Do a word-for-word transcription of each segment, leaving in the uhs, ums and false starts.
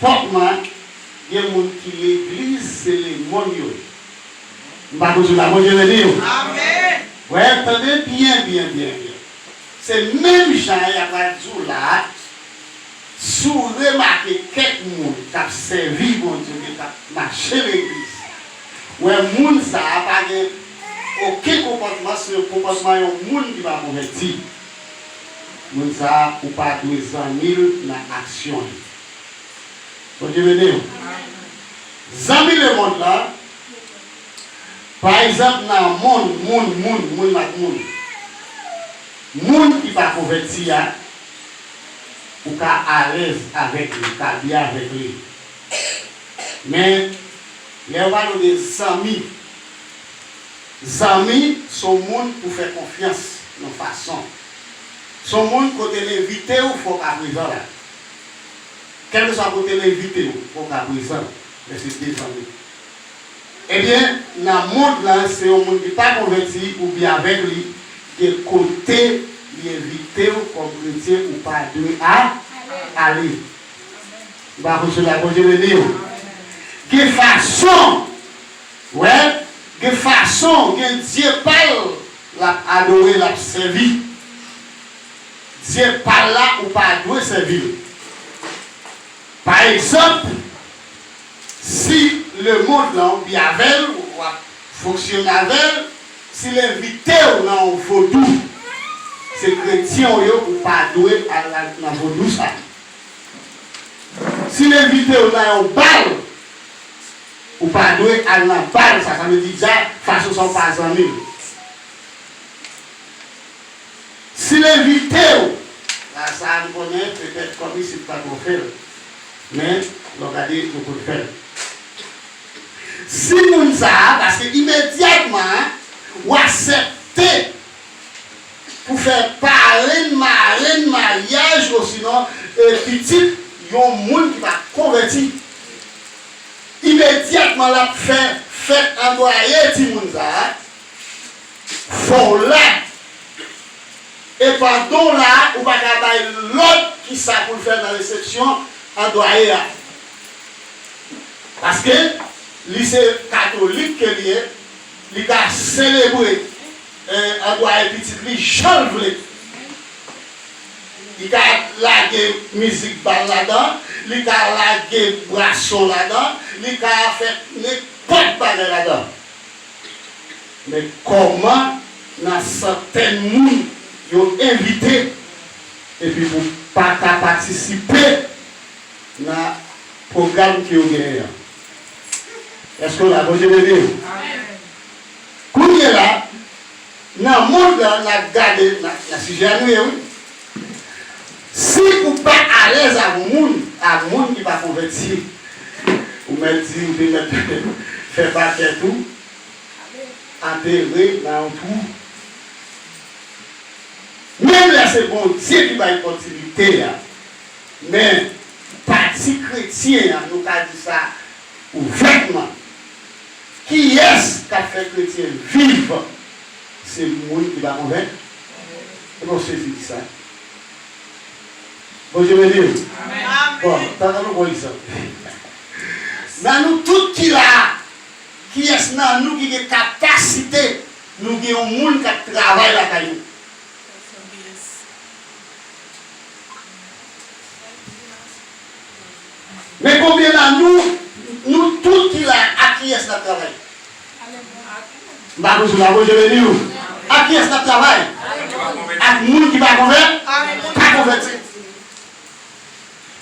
Pòp mwen, gen moun ki legliz, se lemonn yo ye. M pa konn si w la, Bondye beni w. Amèn. Wè, tande byen, byen, byen, byen. Se menm jan y ap di w la, si w remake kèk moun k ap sèvi Bondye, oubyen k ap mache legliz, wè moun sa a pa gen okenn konpòtman, se yon konpòtman yon moun ki pa konvèti. Moun sa a, ou pa dwe zanmi l nan aksyon li. Bondye beni w. Zanmi lemonn lan, pa egzanp, nan moun, moun, moun, moun ak moun. Moun ki pa konvèti a, ou ka alèz avèk li, ou ka byen avèk li. Men, lè yo pale de zanmi, zanmi, se yon moun pou fè konfyans yon fason. Se yon moun kote l envite w, fò w ka prezan la. Kèlkeswa kote l envite w, fò w ka prezan, men se de zanmi. Ebyen, nan mond lan, se yon moun ki pa konvèti ou byen avèk li, gen kote li envite w kòm kretyen, ou pa dwe a, ale. M pa konn si w la, Bondye beni w. Gen fason, wè, gen fason, gen dye pa l l ap adore, l ap sèvi. Dye pa l la, ou pa dwe sèvi l. Pa egzanp, si lemonn lan, ou byen avè l, ou ap fonksyone avè l, si l envite w nan yon vodou, se kretyen w ye, ou pa dwe al nan vodou sa. Si l envite w nan yon bal, ou pa dwe al nan bal sa. Sa vle di, dja, fason sa w pa zanmi l. Si l envite w, la sa a m konnen, petèt kòm isit pa twò fè l, men lè w gade, nou konn fè l. Si moun sa a, paske imedyatman, ou aksepte pou fè parenn, marenn maryaj, osinon, e, pitit yon moun ki pa konvèti. Imedyatman, l ap fè fèt andwaye timoun sa a, fò w la. E pandan w la, ou pa ka bay lòd kisa pou l fè nan resepsyon andwaye a. Paske li se katolik ke li ye, li ka selebre, eh, andwaye pitit li jan l vle. Li ka lage mizik bal ladan, li ka lage bwason ladan, li ka fè nenpòt bagay ladan. Men kòman nan santèn moun yo envite epi pou pa ka patisipe nan pwogram ke yo genyen an? Èske w la? Bondye beni w. Kounye la, nan mond lan, n ap gade, nan, nan sijè a nou ye, wi. Si ou pa alèz ak moun, ak moun ki pa konvèti, ou mèt di, ou te mèt fè pakèt ou, antere nan yon twou. Menm lè se Bondye ki bay kontinite a, men pati kretyen an, nou ka di sa ouvètman, kiyès k ap fè kretyen viv? Se moun ki pa konvèt. Epi w sezi di sa. Bondye beni w. Amèn. Bon, tann nou bon egzanp. Nan nou tout ki la a, kiyès nan nou ki gen kapasite, nou gen yon moun k ap travay lakay nou? Men konbyen nan nou, nou tout ki la, ak kiyès n ap travay? M pa konn si w la, Bondye beni w. Ak kiyès n ap travay? Ak moun ki pa konvè-, pa konvèti.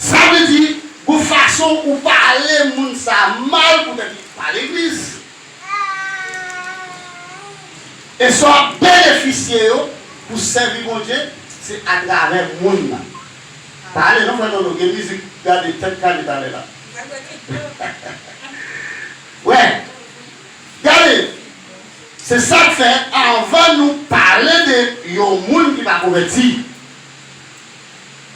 Sa vle di, gon fason ou pale moun sa mal poutèt li pa legliz. E sa w ap benefisye yo pou sèvi Bondye, se atravè moun nan. Pa ale non, frè Nono, gen mizik, gade tèt kale talè la. Wè, gade, se sa k fè, anvan nou pale de yon moun ki pa konvèti,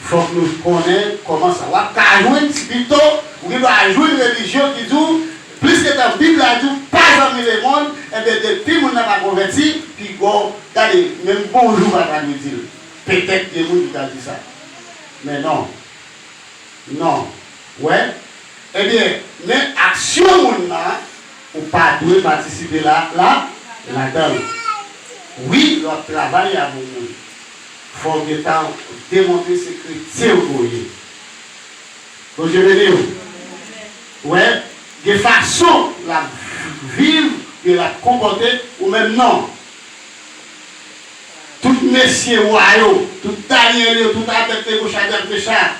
fòk nou konnen kòman sa. W ap ka jwenn, pito, ou gen dwa jwenn relijyon ki di w, plis ke tan Bib la di w, pa zanmi lemonn, enben, depi moun nan pa konvèti, piga w, gade, menm bonjou pa ta dwe di l. Petèt gen moun ki ka di sa. Men non. Non. Wè, Ebyen, men aksyon moun nan, ou pa dwe patisipe la, la, ladan l. Wi, lè w ap travay ak yon moun, fò w gentan demontre se kretyen w ye. Bondye beni w. Wè, gen fason l ap viv, ke l ap konpòte, ou menm non. Tout mesye wa yo, tout Danyèl yo, tout Adèk, Negochadrèk, Mechak.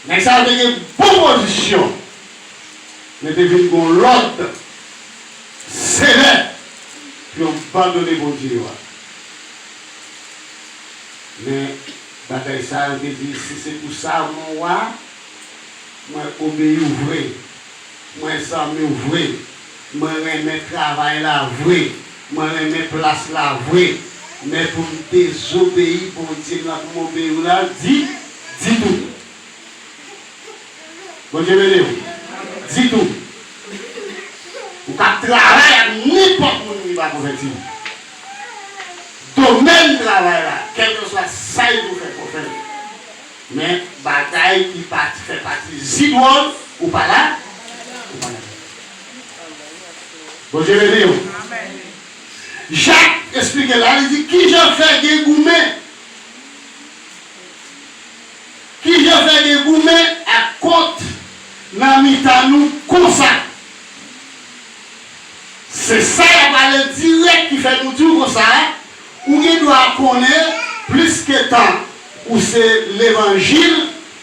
Nèg sa yo te gen bon pozisyon, men te vin gon lòd sevè pou yo abandone Bondye yo a. Men bagay sa yo te di, si se pou sa, mon wa, mwen obeyi w vre. Mwen zanmi w vre. Mwen renmen travay la vre. Mwen renmen plas la vre. Men pou m dezobeyi Bondye m nan, pou m obeyi w la, di, ditou. Bondye beni w. Ditou. Ou ka travay ak nenpòt moun ki pa konvèti. Domèn travay la, kèlkeswa sa y pou fè, pou fè. Men bagay ki pa fè pati zidwòl, ou pa la, ou pa la. Bondye beni w. Jak esplike la, li di, kijan fè gen goumen? Kijan fè gen goumen ak kont nan mitan nou konsa? Se sa y ap pale dirèk ki fè nou di w konsa, ou gen dwa konnen plis ke tan ou se levanjil,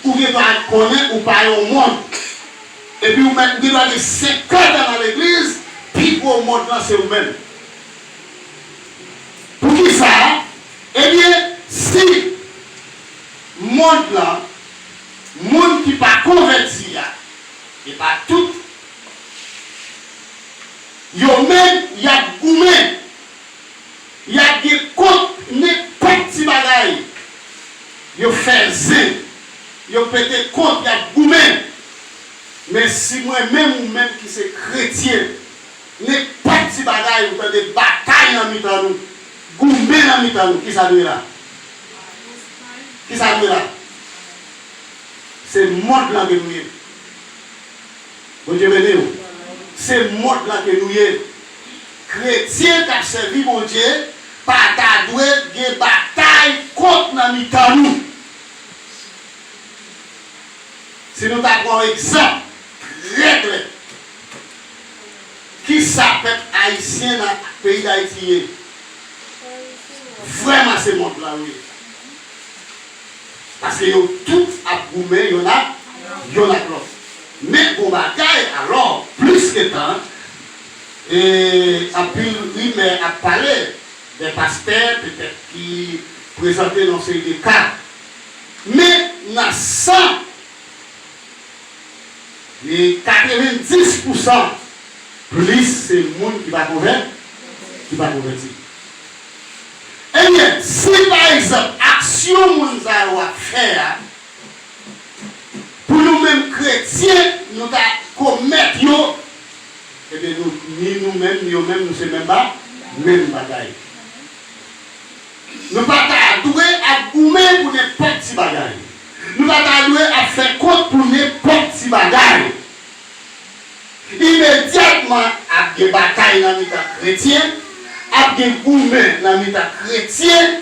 ou gen dwa konnen ou pa yon mond. Epi ou menm, ou gen dwa gen senkant an nan legliz, pi gwo mond lan se ou menm. Poukisa? Ebyen, si mond lan, moun ki pa konvèti a, e pa tout, yo menm, y ap goumen, y ap gen kont nenpòt ti bagay, yo fè zen, yo pete kont, y ap goumen. Men si mwen menm ou menm ki se kretyen, nenpòt ti bagay, ou tande batay nan mitan nou, goumen nan mitan nou, kisa nou ye la? Kisa nou ye la? Se mond lan ke nou ye. Bondye beni w. Se mond lan ke nou ye. Kretyen k ap sèvi Bondye pa ta dwe gen batay kont nan mitan nou. Si nou ta pran yon egzanp trè klè, kisa pèp ayisyen nan peyi Dayiti ye? Vrèman, se mond lan yo ye. Paske yo tout ap goumen yonn ak, yonn ak lòt. Men gon bagay, alò, plis ke tan, e anpil rimè ap pale, de pastè, petèt, ki prezante nan seri de ka. Men nan san, e katrevenndis pousan plis se moun ki pa konvè-, ki pa konvèti. Ebyen, si pa egzanp, aksyon moun sa yo ap fè a, pou nou menm kretyen, nou ta komèt yo, ebyen, nou, ni nou menm, ni yo menm, nou se menm ba-, menm bagay. Nou pa ta dwe ap goumen pou nenpòt ti bagay. Nou pa ta dwe ap fè kont pou nenpòt ti bagay. Imedyatman, ap gen batay nan mitan kretyen, ap gen goumen nan mitan kretyen,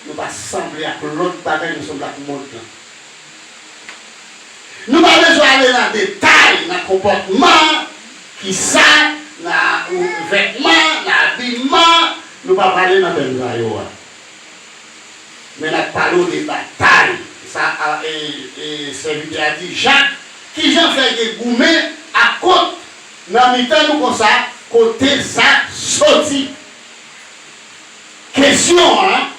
nou pa sanble ak lòt bagay, nou sanble ak mond lan. Nou pa bezwen ale nan detay, nan konpòtman, kisa, nan vètman, nan abiman, nou pa prale nan tèm sa yo a. Men n ap pale w de batay. Sa, a, e, e, sèvitè a di, Jak, kijan fè gen goumen ak kont nan mitan nou konsa, kote sa soti? Kesyon an,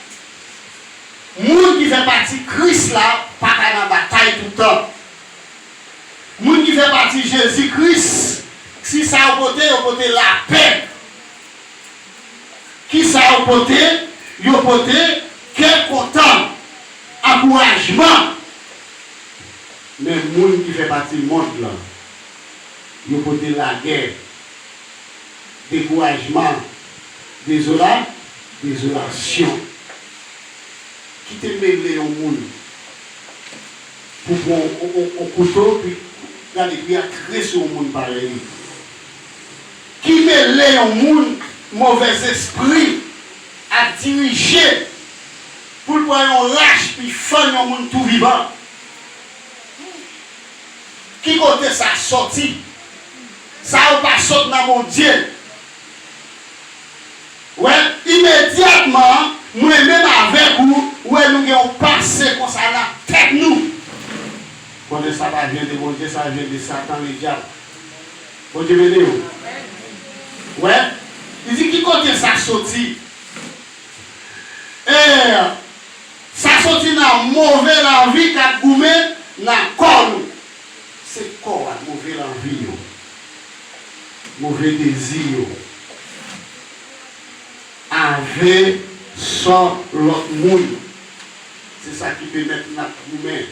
moun ki fè pati Kris la pa ka nan batay tout tan. Moun ki fè pati Jezi Kris, si sa yo pote, yo pote lapè. Kisa yo pote? Yo pote kè kontan, ankourajman. Men moun ki fè pati mond lan, yo pote lagè, dekourajman, dezola-, dezolasyon. Kite mele yon moun pou pran yon, yon, yon kouto, pi Gade, Kri a tre sou yon moun parèy li. Ki mele yon moun movèzespri ap dirije pou l pran yon rach pou l fann yon moun tou vivan. Ki kote sa soti? Sa yo pa sot nan Bondye. Wè, imedyatman, mwen menm avèk ou, wè nou gen yon panse konsa nan tèt nou. Konnen sa pa vyen de Bondye, sa vyen de Satan, ledyab. Bondye beni w. Wè, li di ki kote sa soti? E, sa soti nan move lanvi k ap goumen nan kò nou. Se kò a, move lanvi yo, move dezi yo, ave sò lòt moun. Se sa ki pèmèt n ap goumen.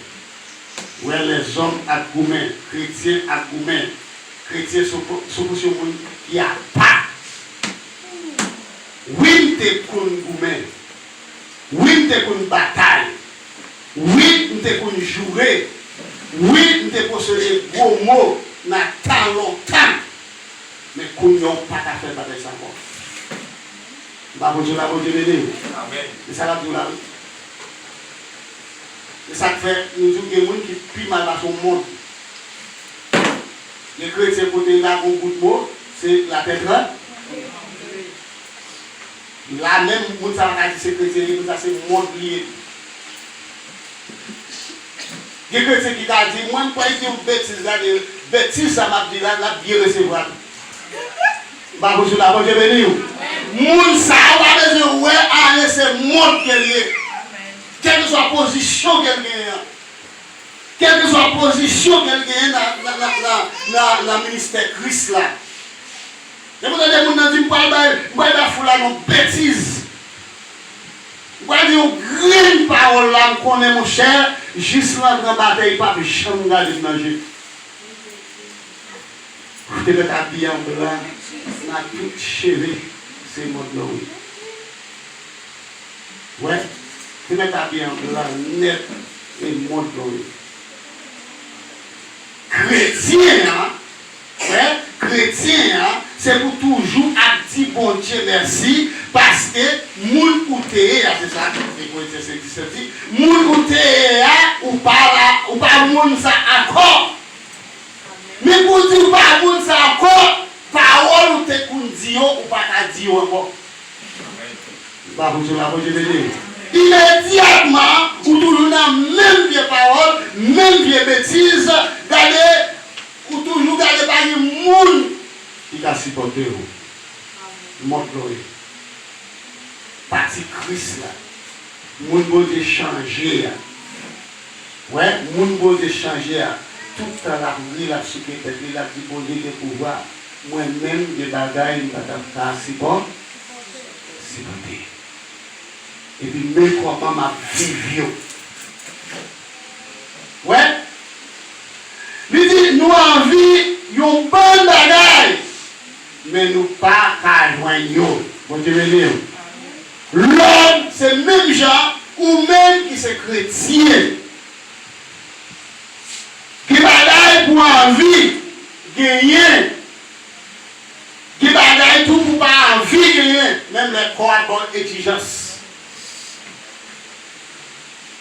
Wè, lèzòm ap goumen, kretyen ap goumen. Kretyen se pou, se pou se yon moun ki apa. Wi, m te konn goumen. Wi, m te konn batay. Wi, m te konn joure. Wi, m te posede gwo mo nan tan lontan. Men kounye a, w pa ka fè bagay sa ankò. M pa Bondye la, Bondye beni w. Amèn. E sa l ap di w la, wi. E sa k fè, nou di w gen moun ki pi mal pase yon mond. Gen kretyen kote y lage yon gout mo, se latè trè. La menm, moun sa pa ka di se kretyen li ye, moun sa se mond li ye. Gen kretyen ki ka di, mwen m kwè di yon betiz la, men betiz sa m ap di la, l ap byen resevwa l. M pa pou sou la, Bondye beni w. Moun sa a, w pa bezwen wè anyen, se mond ke l ye. Kèlkeswa pozisyon ke l genyen an. Kèlkeswa pozisyon ke l genyen nan, nan, nan, nan, nan, nan ministè Kris la. Depi w tande moun nan di, "M pral bay, m pral bay foul la yon betiz. M pral di yon grenn pawòl la, m konnen, monchè, jis l antre anba tè, li p ap janm gade m nan je." Ou te mèt abiye an blan, nan tout cheve, se mond lan w ye. Wè, te mèt abiye an blan nèt, e mond lan w ye. Kretyen an, wè, kretyen an, se pou toujou ap di Bondye mèsi, paske moun ou te ye a, se sa Korinthyen senk disèt di, moun ou te ye a, ou pa la, ou pa moun sa ankò. Men pou di w pa moun sa ankò, pawòl ou te konn di yo, ou pa ka di yo ankò. M pa pou di w la, Bondye beni w. Imedyatman, ou toujou nan menm vye pawòl, menm vye betiz. Gade, ou toujou gade pa gen moun ki ka sipòte w. Mond lan w ye. Pati Kris la. Moun Bondye chanje a. Wè, moun Bondye chanje a. Tout tan l ap ri, l ap souke tèt li, l ap di Bondye gen pouvwa. Mwen menm, gen bagay m pa t ap ka sipò-, sipòte. Epi men kòman m ap viv yo. Wè, li di, nou anvi yon bann bagay, men nou pa ka jwenn yo. Bondye beni w. Lòm, se menm jan, ou menm ki se kretyen. Gen bagay pou anvi genyen. Gen bagay tou pou pa anvi genyen, menm lè kò a ba w egzijans.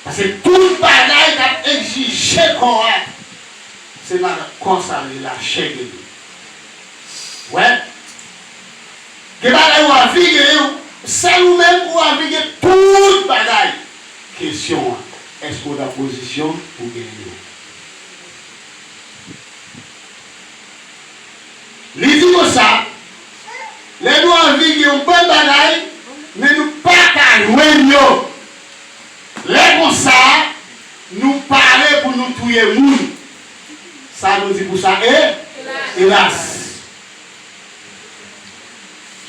Paske tout bagay k ap egzije kò a, se nan kò sa li lachè gen li. Wè, gen bagay ou anvi genyen, sèl ou menm ou anvi gen tout bagay. Kesyon an, èske w nan pozisyon pou genyen yo? Li di konsa, lè nou anvi gen yon bann bagay, men nou pa ka jwenn yo. Lè konsa, nou pare pou nou touye moun. Sa nou di pou sa, e? Elas.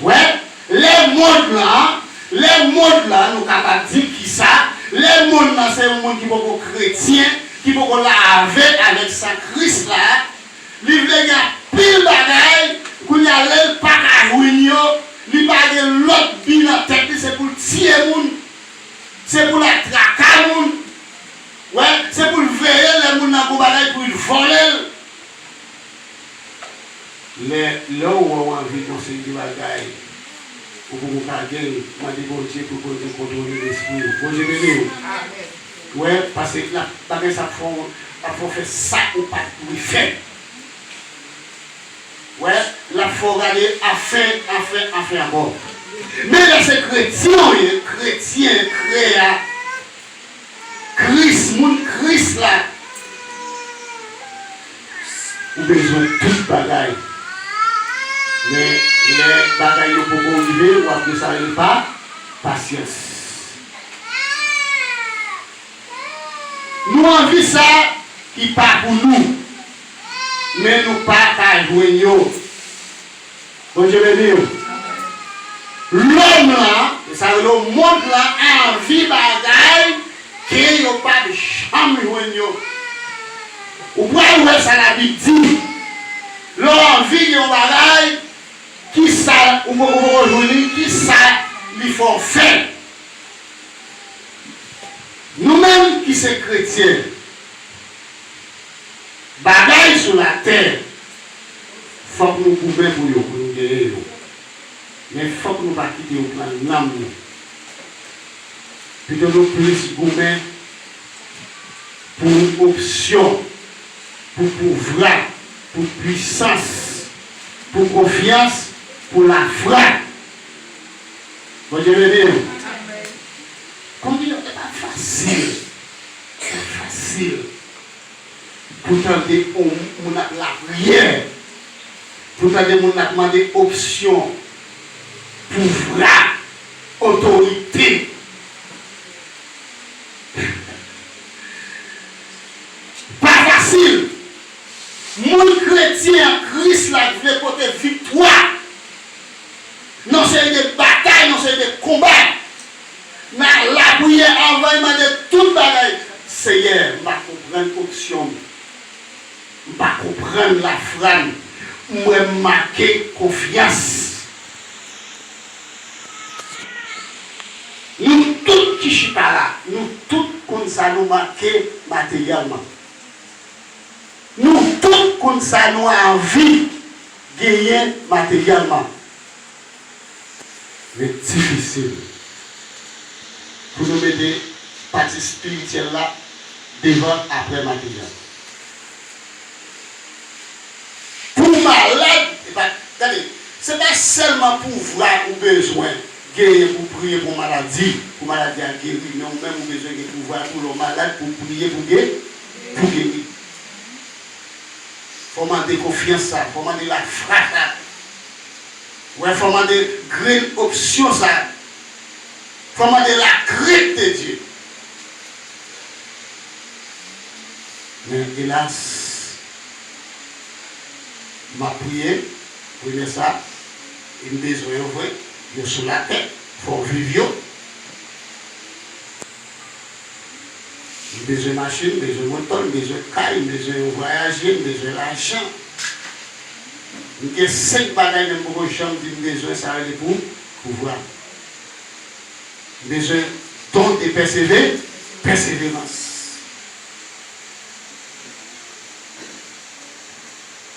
Wè, lè mond lan, lè mond lan, nou kapab di kisa, lè mond lan se yon moun ki poko kretyen, ki poko lave avèk san Kris la, li vle gen anpil bagay, kounye a lè l pa ka jwenn yo, li pa gen lòt bi nan tèt li, se pou l tiye moun, se pou l al traka moun, wè, se pou l veye lè moun nan gon bagay pou l vòlè l. Lè, lè w wè w anvi yon seri de bagay, ou poko ka gen, mande Bondye pou Bondye kontwole lespri w. Bondye beni w. Ou wè, paske l ap, bagay sa ap fè w, ap fè w fè sa ou pa t dwe fè. Ou wè, l ap fè w gade anfen, anfen, anfen ankò. Men lè se kretyen w ye, kretyen, kreya, Kris, moun Kris la, ou bezwen tout bagay. Men, lè bagay yo poko rive, w ap gen sa rele pa, pasyans. Nou anvi sa ki pa pou nou, men nou pa ka jwenn yo. Bondye beni w. Lòm lan, sa yo, mond lan anvi bagay ke yo p ap janm jwenn yo. Ou pral wè sa Labib di. Lè w anvi gen yon bagay, kisa ou poko jwenn li, kisa li fè w fè? Nou menm ki se kretyen, bagay sou latè, fòk nou goumen pou yo, pou nou genyen yo. Men fòk nou pa kite yo pran nanm nou. Pito nou plis goumen pou opsyon, pou pouvwa, pou pwisans, pou konfyans, pou lafwa. Bondye beni w. Konbyen, e pa fasil. E pa fasil. Pou tande yon moun ap lapriyè, pou tande moun ap mande opsyon, pouvwa, otorite. Pa fasil. Moun kretyen an Kris la k vle pote viktwa nan seri de batay, nan seri de konba. Nan lapriyè, anvan l mande tout bagay, Seyè, m pa konprann opsyon m. M pa konprann lafwa m. M wè m manke konfyans. Nou tout ki chita la, nou tout konn sa nou manke materyèlman. Nou tout konn sa nou anvi genyen materyèlman. Men difisil pou nou mete pati espirityèl la devan apre materyèl. Pou w malad, e pa, gade, se pa sèlman pouvwa ou bezwen genyen pou w priye pou maladi, pou maladi a geri, men ou menm ou bezwen gen pouvwa tou lè w malad pou w priye pou ge-, pou geri. Fò w mande konfyans sa, fò w mande lafwa sa. Ou wè, fò w mande grenn opsyon sa. Fò w mande la crainte de Dieu. Men elas, m ap priye, premye sa, e m bezwen yo vre, yo sou latè, fò w viv yo. M bezwen machin, m bezwen moto, m bezwen kay, m bezwen vwayaje, m bezwen lajan. M gen senk bagay, men m poko janm di m bezwen, sa rele pou pouvwa. M bezwen don de pèseve-, pèseverans.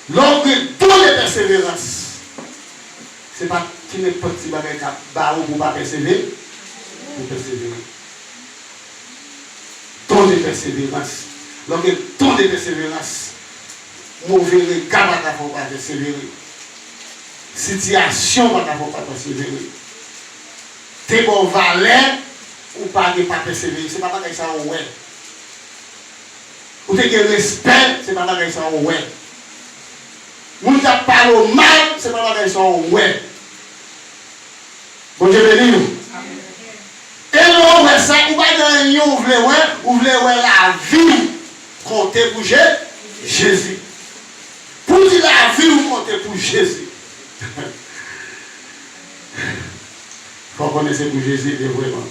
Lè w gen don de pèseverans, se pa ti nenpòt ti bagay k ap ba ou pou w pa pèseve-, pou w pèsevere. Don de pèseverans. Lè w gen don de pèseverans, move rega pa ka fè w pa pèsevere. Sitiyasyon pa ka fè w pa pèsevere. Te ba w valè, ou pa gen pa pèsevere. Se pa bagay sa yo wè. Ou te gen respè, se pa bagay sa yo wè. Moun k ap pale w mal, se pa bagay sa yo wè. Bondye beni w. E lè w wè sa, ou pa gen anyen w vle wè, ou vle wè lavi w konte pou Je-, Jezi. Pou di lavi w konte pou Jezi. Fò w konnen se pou Jezi l ye vrèman.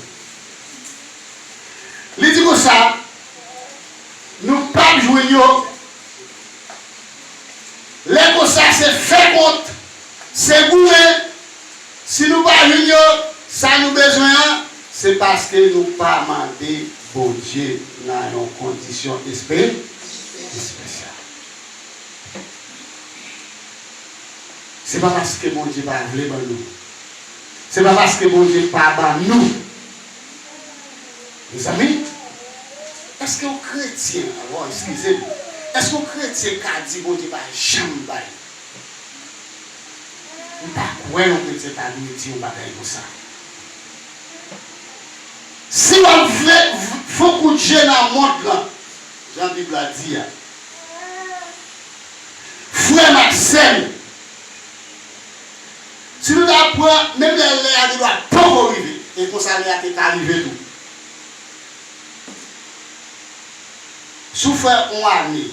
Li di konsa, nou p ap jwenn yo. Lè konsa, se fè kont, se goumen. Si nou pa jwenn yo, sa nou bezwen an, se paske nou pa mande Bondye nan yon kondisyon espe-, espesyal. Se pa paske Bondye pa vle ban nou. Se pa paske Bondye pa ban nou. Mezanmi, èske yon kretyen, alò, eskize m, èske yon kretyen ka di Bondye pa janm bay? M pa kwè yon kretyen ta dwe di yon bagay konsa. Si w ap fè, fè yon kout je nan mond lan, jan Bib la di a, frè m ak sè m, si nou ta pran, menm lè lè a te dwa poko rive, e konsa lè a te ka rive tou. Si w fè yon ane,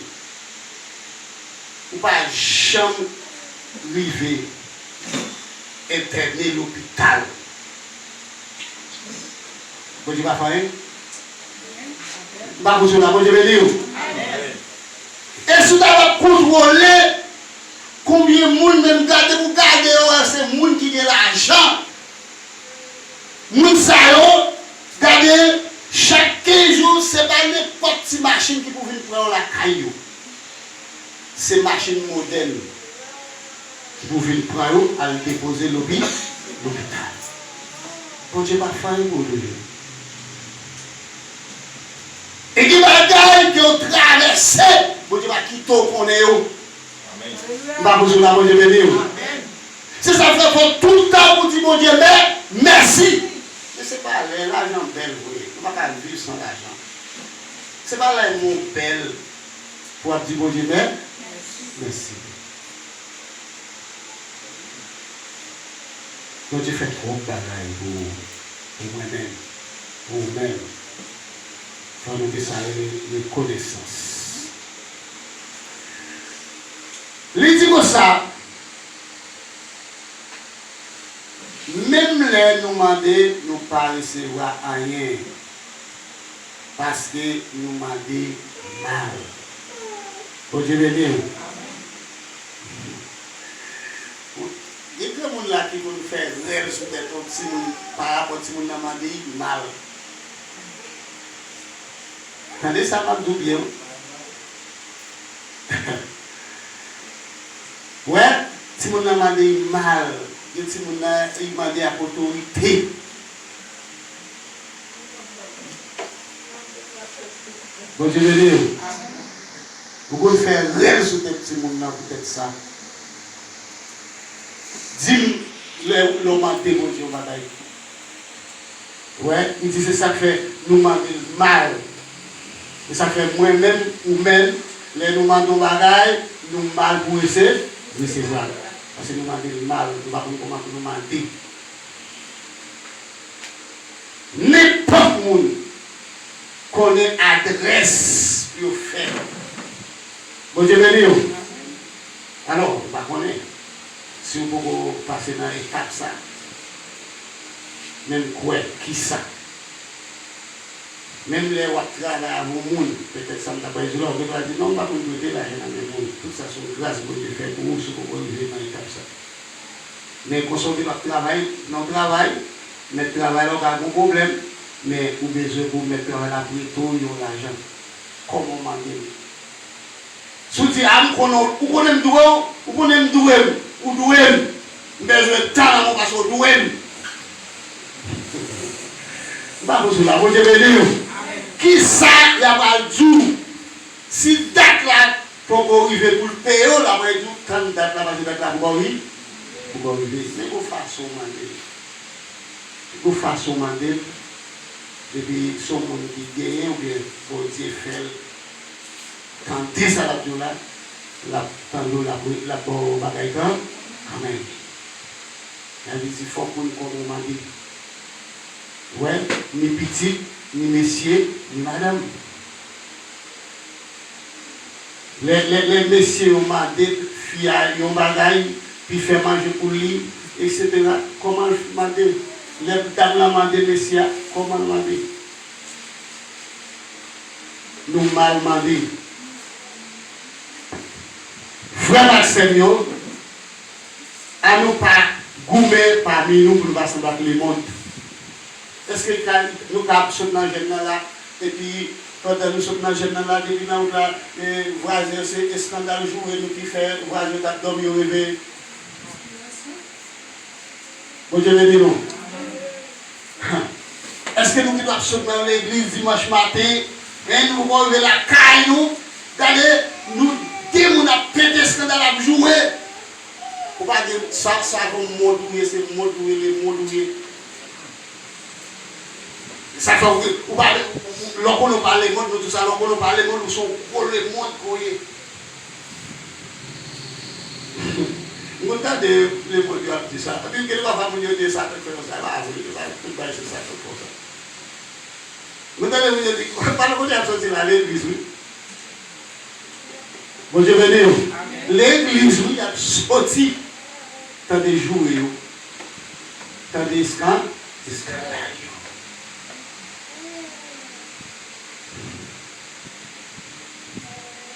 ou pa janm rive entène lopital. Bondye pa fè anyen. M pa pou sou la, Bondye beni w. E si w ta va kontwole konbyen moun, menm gade pou gade yo, wè se moun ki gen lajan. Moun sa yo, gade, chak kenz jou, se pa nenpòt ti machin ki pou vin pran yo lakay yo. Se machin modèn ki pou vin pran yo, al depoze lopi, lopital. Bondye pa fè anyen pou ou toujou. E gen bagay ke w travèse, Bondye pa kite w konnen yo. M pa pou sou la, Bondye beni w. Se sa k fè fò tout tan pou di Bondye mè, mèsi. Men se pa lè lajan bèl vre. Nou pa ka viv san lajan. Se pa lè mo bèl pou w ap di Bondye mè, mèsi. Bondye fè twòp bagay pou, pou mwen menm, pou ou menm. Fò nou gen sa rele rekonesans. Li di konsa, menm lè nou mande, nou pa resevwa anyen, paske nou mande mal. Bondye beni w. Gen granmoun la ki konn fè rèl sou tèt yon timoun, parapò timoun nan mande l mal. Tande sa m ap di w byen wi. Wè, timoun nan mande l mal. Gen timoun nan, li mande ak otorite. Bondye beni w. Ou konn fè rèl sou tèt timoun nan poutèt sa. Di m lè, lè w mande Bondye yon bagay. Wè, li di se sa k fè nou mande l mal. Se sa k fè mwen menm, ou menm, lè nou mande yon bagay, nou mal pou rese-, resevwa l. Paske nou mande l mal, nou pa konn kòman pou nou mande. Nenpòt moun konnen adrès pou yo fè. Bondye beni w. Alò, m pa konnen si w poko pase nan etap sa. Men m kwè, kisa? Menm lè w ap travay avè yon moun, petèt sa m ta pral di la, ou gendwa di, "Non, m pa konn prete lajan nan men moun." Tout sa se yon gras Bondye fè pou ou si w poko rive nan etap sa. Men konsa w gen dwa travay nan yon travay, mèt travay la ou ka gen yon pwoblèm, men ou bezwen pou mèt travay la prete w yon lajan. Kòman w mande l? Si w di, "A, m konnen w, ou konnen m dwe w, ou konnen m dwe m, ou dwe m, m bezwen tan nan men w paske w dwe m." M pa konn si w la, Bondye beni w. Kisa y ap al di w? Si dat la poko rive pou l peye w, l ap al di w, "Tann dat la, paske dat la poko ri-, poko rive." Men gon fason w mande l. Gon fason w mande l, epi se yon moun ki genyen oubyen Bondye fè l tande sa l ap di w la, l ap tande w, l ap, l ap ba w bagay kan, kanmenm. Sa vle di fòk moun konnen w mande. Wè, ni pitit, ni mesye, ni madanm. Lè, lè, lè mesye yo mande fi a yon bagay, pou l fè manje pou li, etsetera, kòman l mande? Lè dam lan mande mesye a, kòman l mande? Nou mal mande. Frè m ak sè m yo, ann nou pa goumen pami nou pou nou pa sanble ak lemonn. Èske ka, nou ka ap sot nan jèn nan la, epi pandan nou sot nan jèn nan la, depi nan wout la, e, vwazen yo se eskandal joure nou ki fè vwazen yo t ap dòmi yo reveye? Bondye beni nou. Èske nou ki dwe ap sot nan legliz dimanch maten, men nou poko rive lakay nou, gade, nou de moun ap pete eskandal, ap joure. Ou pa gen sa, sa yon mond ou ye, se mond ou ye, le mond ou ye. Sa fè ou, ou pa, lè w konnen w pa lemond, nou di sa, lè w konnen w pa lemond, ou se yon gwo lemond ke w ye. M konn tande lemond yo ap di sa. Epi gen de pafwa moun yo di sa, tèt fè konsa, e pa vre, e pa tout bagay se sa, tèt konsa. M konn tande moun yo di, pa nan kote y ap soti la, legliz, wi. Bondye beni w. Legliz, wi, y ap soti. Tande joure yo. Tande eskan-, eskandal yo.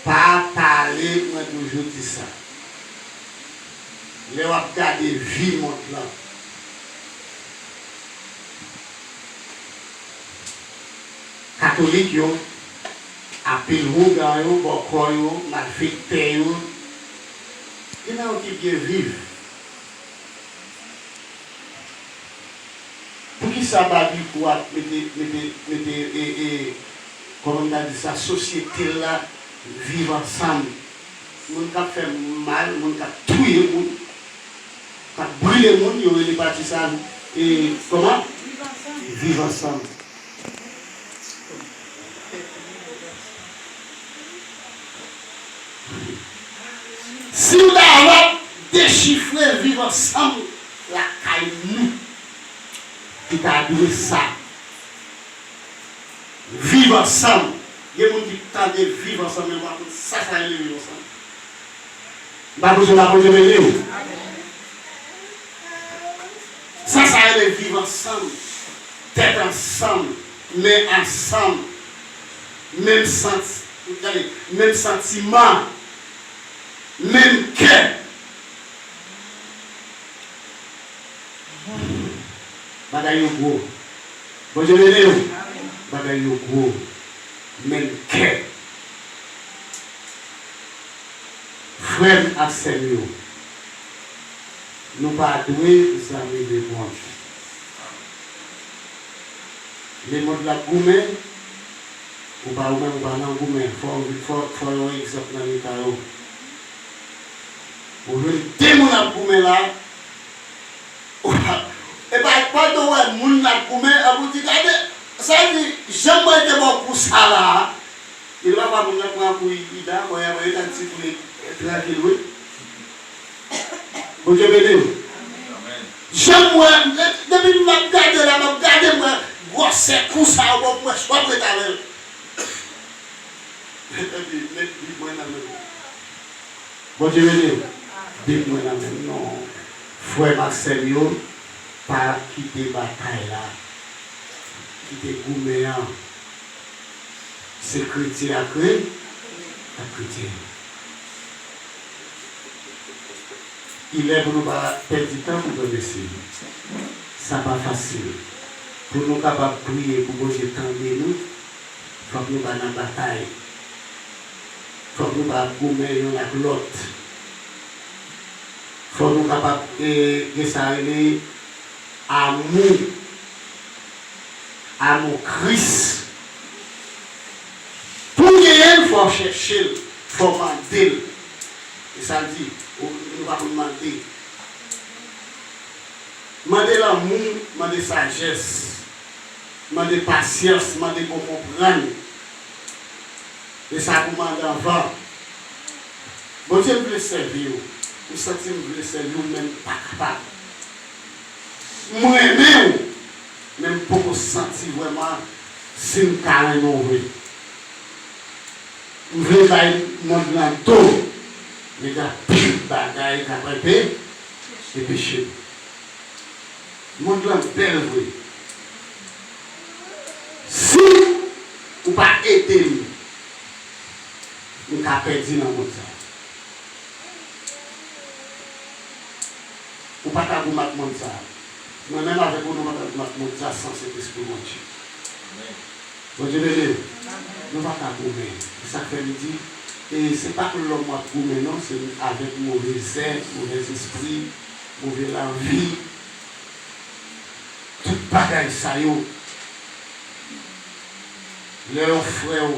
Pa pale, mwen toujou di sa. Lè w ap gade vi mond lan, katolik yo, apil ougan yo, bòkò yo, malfektè yo, gen nan yo ki byen viv. Poukisa Babikou ap mete, mete, mete, e, e, kòman m ta di sa, sosyete l la, viv ansanm? Moun k ap fè mal, moun k ap touye moun, k ap brile moun, yo rele pati sa, e, kòman? Viv ansanm. Si w ta va dechifre viv ansanm lakay nou, ki ta dwe sa, viv ansanm. Gen moun ki tande viv ansanm, men yo pa konn sa sa rele viv ansanm. M pa bezwen la, Bondye beni w. Sa sa rele viv ansanm, tèt ansanm, men ansanm, menm santi, gade, menm santiman, menm kè. Bagay yo gwo. Bondye beni w. Bagay yo gwo. Menm kè. Frè m ak sè m yo, nou pa dwe zanmi lemond. Lemond la ap goumen, ou pa, ou menm ou pa nan goumen. Fò, fò, fò yon egzanp nan mitan yo. Ou jwenn de moun ap goumen la, epa, pandan w wè moun nan ap goumen, epi w di, gade, sa vle di, jan mwen te bò kou sa la, gen de pafwa moun nan pran kou Ida, bon, y ap rete ti kou li trankil, wi. Bondye beni w. Jan m wè, depi m ap gade la, m ap gade, m wè gwosè kou sa a, bon, m wè si w ap ret avè l. Epi, met Bib mwen nan men w. Bondye beni w. Bib mwen nan men w. Non. Frè m ak sè m yo, pa kite batay la. Kite goumen an. Se kretyen ak kre-, ak kretyen. Li lè pou nou pa pèdi tan pou nou mesye. Sa pa fasil. Pou nou kapab priye pou Bondye tande nou, fòk nou pa nan batay. Fòk nou pa ap goumen yonn ak lòt. Fòk nou kapab, e, gen sa rele amou. Amou Kris. Pou w genyen l, fò w chèche l, fò w mande l. E sa l di, ou, nou pa konn mande. Mande lanmou, mande sajès, mande pasyans, mande bon konprann. E sa pou mande anvan. Bondye, m vle sèvi w. M santi m vle sèvi w, men m pa kapab. M renmen w, men m poko santi vrèman si m ka renmen w vre. M vle bay mond lan do, men gen anpil bagay k ap anpe-, anpeche m. Mond lan bèl vre. Si ou pa ede m, m ka pèdi nan mond sa. Ou pa ka goumen ak mond sa. Mwen menm avèk ou, nou pa ka goumen ak mond sa san Sentespri Bondye. Bondye beni w. Nou pa ka goumen. Se sa k fè li di, e se pa ak lòm w ap goumen non, se avèk move zèv, move espri, move lanvi. Bagay sa yo, lè yon frè w,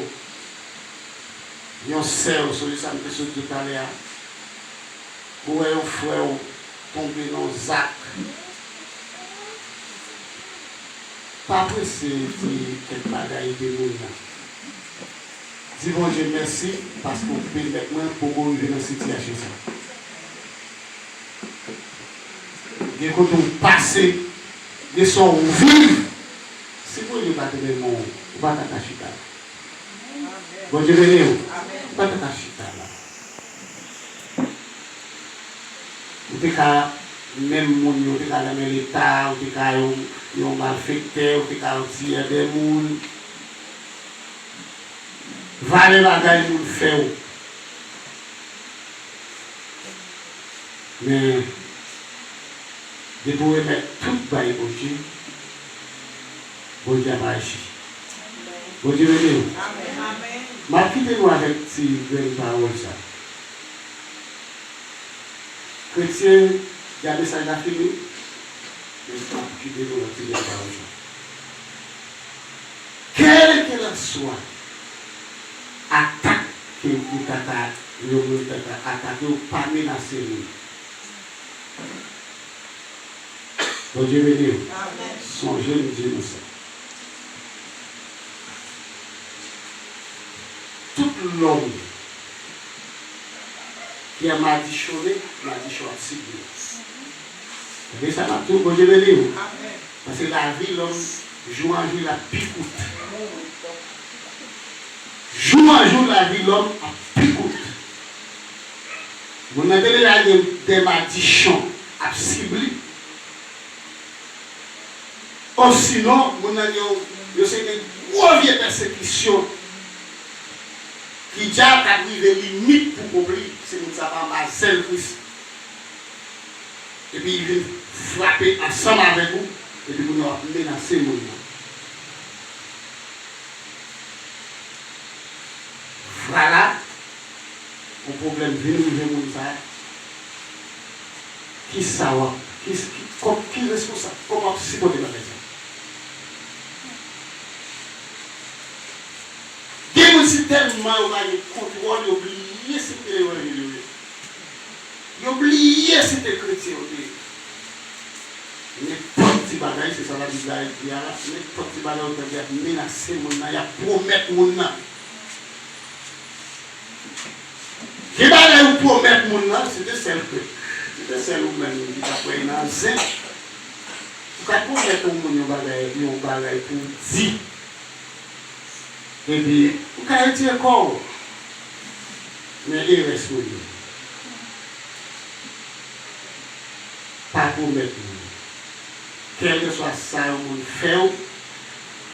yon sè w, sonje sa m te sot di w talè a, ou wè yon frè w tonbe nan zak, pa prese di kèk bagay de moun nan. Di Bondye mèsi paske w pèmèt mwen poko rive nan sitiyasyon sa. Gen kote w pase, gen sa w viv. Si Bondye pa te renmen w, ou pa ta ka chita la. Bondye beni w. Ou pa ta ka chita la. Ou te ka menm moun yo, ou te ka nan men Leta, ou te ka yon, yon malfektè, ou te ka yon tiyè de moun. Valè bagay moun fè w. Men, depi w remèt tout bay Bondye, Bondye ap aji. Bondye beni w. M ap kite nou avèk ti grenn pawòl sa. Kretyen, gade sa l ap fini. Men m ap kite nou avèk ti grenn pawòl sa. Kèlkelanswa atak ke ou ta ka, yon moun ta ka atake w, pa menase moun. Bondye beni w. Sonje m di nou sa. Tout lòm ki a madichone, madichon ap sibi l. Tande sa m ap di w, Bondye beni w. Paske lavi lòm, jou an jou, l ap pi kout. Jou an jou, lavi lòm ap pi kout. Moun nan te deja gen de madichon ap sibi l. Osinon, moun nan gen yon, yon seri de gwo vye pèsekisyon ki dja t ap rive limit pou kont li, si moun sa pa anba zèl Kris. Epi li vin frape ansanm avèk ou, epi kounye a w ap menase moun nan. Vwala, yon pwoblèm vin rive moun sa a. Kisa w ap, ki, ki, kòm, ki responsab, kòman w ap sipòte bagay sa? Gen moun si tèlman yo pa gen kontwòl, yo bliye si se evanjil yo ye. Yo bliye si se kretyen yo te ye. Nenpòt ti bagay, se sa Labib la di a la, nenpòt ti bagay yo tande y ap menase moun nan, y ap pwomèt moun nan. Gen bagay ou pwomèt moun nan, se te sèl ke, se te sèl ou menm ki ta kwè nan zen. Ou ka pwomèt yon moun yon bagay, yon bagay pou w di. Epi, ou ka retire kò w. Men erè sou li. Pa pwomèt moun. Kèlkeswa sa yon moun fè w,